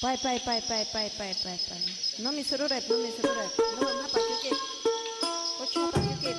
Pai. Non mi suruh rap. No, apa kikit. Kocu apa kikit.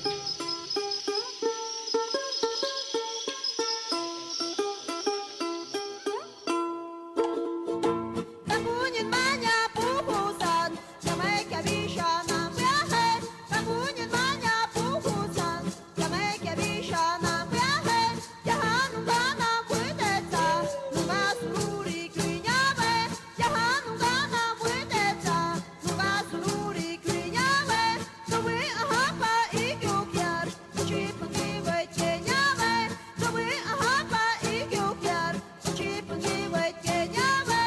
Bangunin banyak pupusan, damai kabisha nam biahe. Bangunin banyak pupusan, damai kabisha nam biahe. Jahan ungana kuiteta, nunga sururi kuinyawe. Jahan ungana kuiteta, nunga sururi kuinyawe. Sawi ahapa ikyukyar, kuchipangiwe chenyawe. Sawi ahapa ikyukyar, kuchipangiwe chenyawe.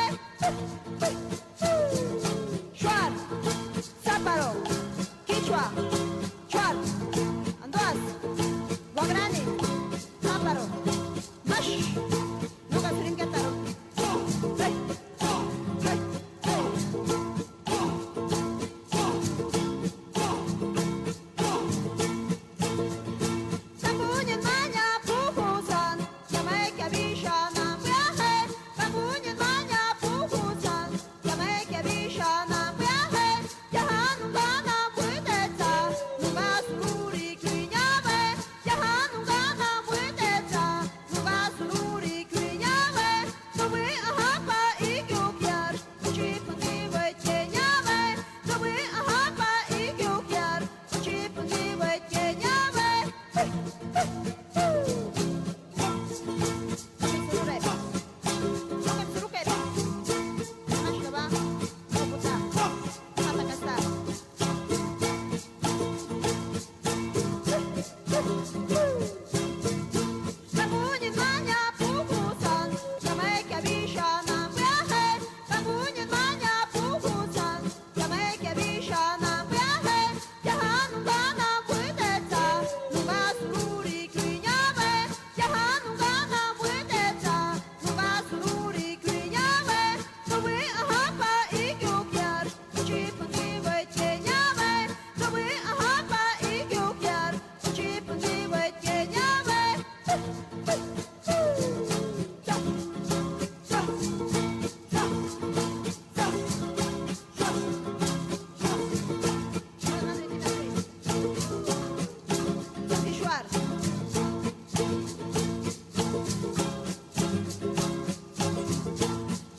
Shuar, Saparo, Quichua, Chuar, Andoas, Wagrani, Saparo, Mash, Lucas Rinquetaro. Bangunin banyak pupusan, damai kabisha nam biahe. Bangunin banyak pupusan, damai kabisha nam biahe. Jahan ungana kuiteta, nunga sururi kuinyawe. Jahan ungana kuiteta, nunga sururi kuinyawe. Sawi ahapa ikyukyar, kuchipangiwe chenyawe. Sawi ahapa ikyukyar, kuchipangiwe chenyawe. Bangunin banyak pupusan, damai kabisha nam biahe. Bangunin banyak pupusan, damai kabisha nam biahe. Jahan ungana kuiteta, nunga sururi kuinyawe. Jahan ungana kuiteta, nunga sururi kuinyawe. Sawi ahapa ikyukyar, kuchipangiwe chenyawe. Sawi ahapa ikyukyar, kuchipangiwe chenyawe. Shuar.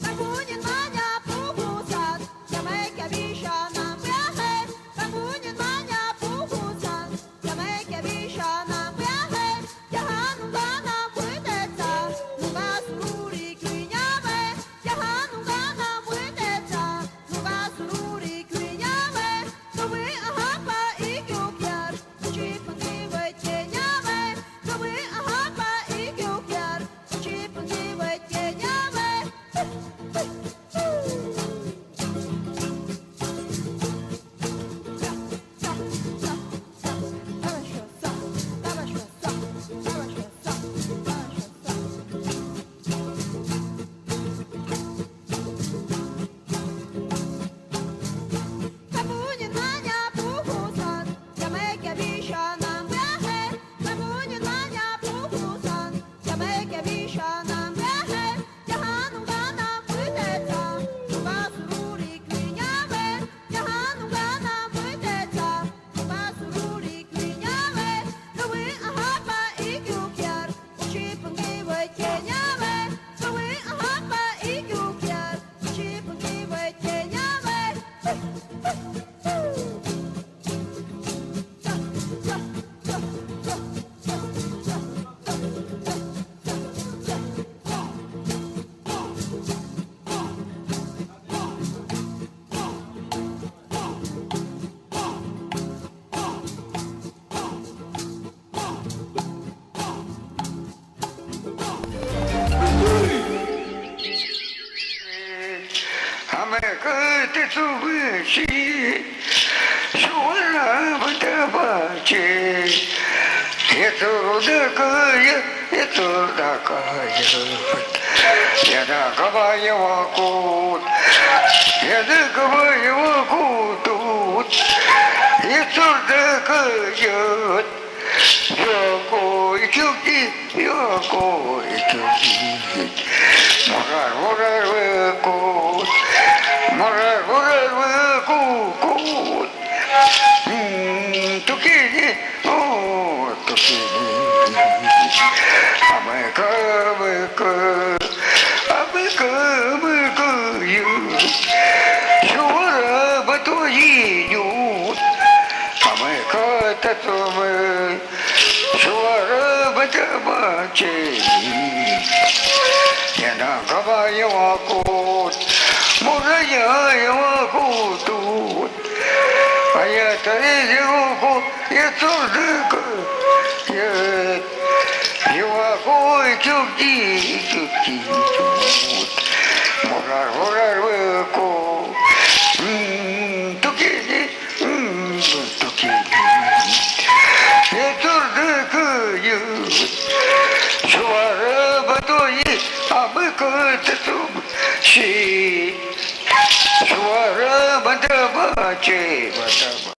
Bangunin banyak pupusan, damai kabisha nam biahe. Bangunin banyak pupusan, damai kabisha nam biahe. Jahan ungana kuiteta, nunga sururi kuinyawe. Jahan ungana kuiteta, nunga sururi kuinyawe. Sawi ahapa ikyukyar, kuchipangiwe chenyawe. Sawi ahapa ikyukyar, kuchipangiwe chenyawe. Bangunin banyak pupusan, damai kabisha nam biahe. Bangunin banyak pupusan, damai kabisha nam biahe. Jahan ungana kuiteta, nunga sururi kuinyawe. Jahan ungana kuiteta, nunga sururi kuinyawe. Sawi ahapa ikyukyar, kuchipangiwe chenyawe. Sawi ahapa ikyukyar, kuchipangiwe chenyawe. hame kete tsubushi shura bata bache yeto da kaya yeto da kaya yada kabaya wako yada kabaya wako yeto da kaya yoko ikyuki yoko ikyuki Morar, morar, кукут. Тукини, о, тукини. Амыка, ю. Шура батуиню. Амыка татумы. Шура батамачени. Яна кабая вакут. Мурая вакутут. А я тарези руку, я турдыка. Я вакуй чуки, чуки, чут. Мурар, выку. Тукини, тукини. Я турдыка, я. Шуара батои, а быка татум. Ши. Шуара батаба, че батаба.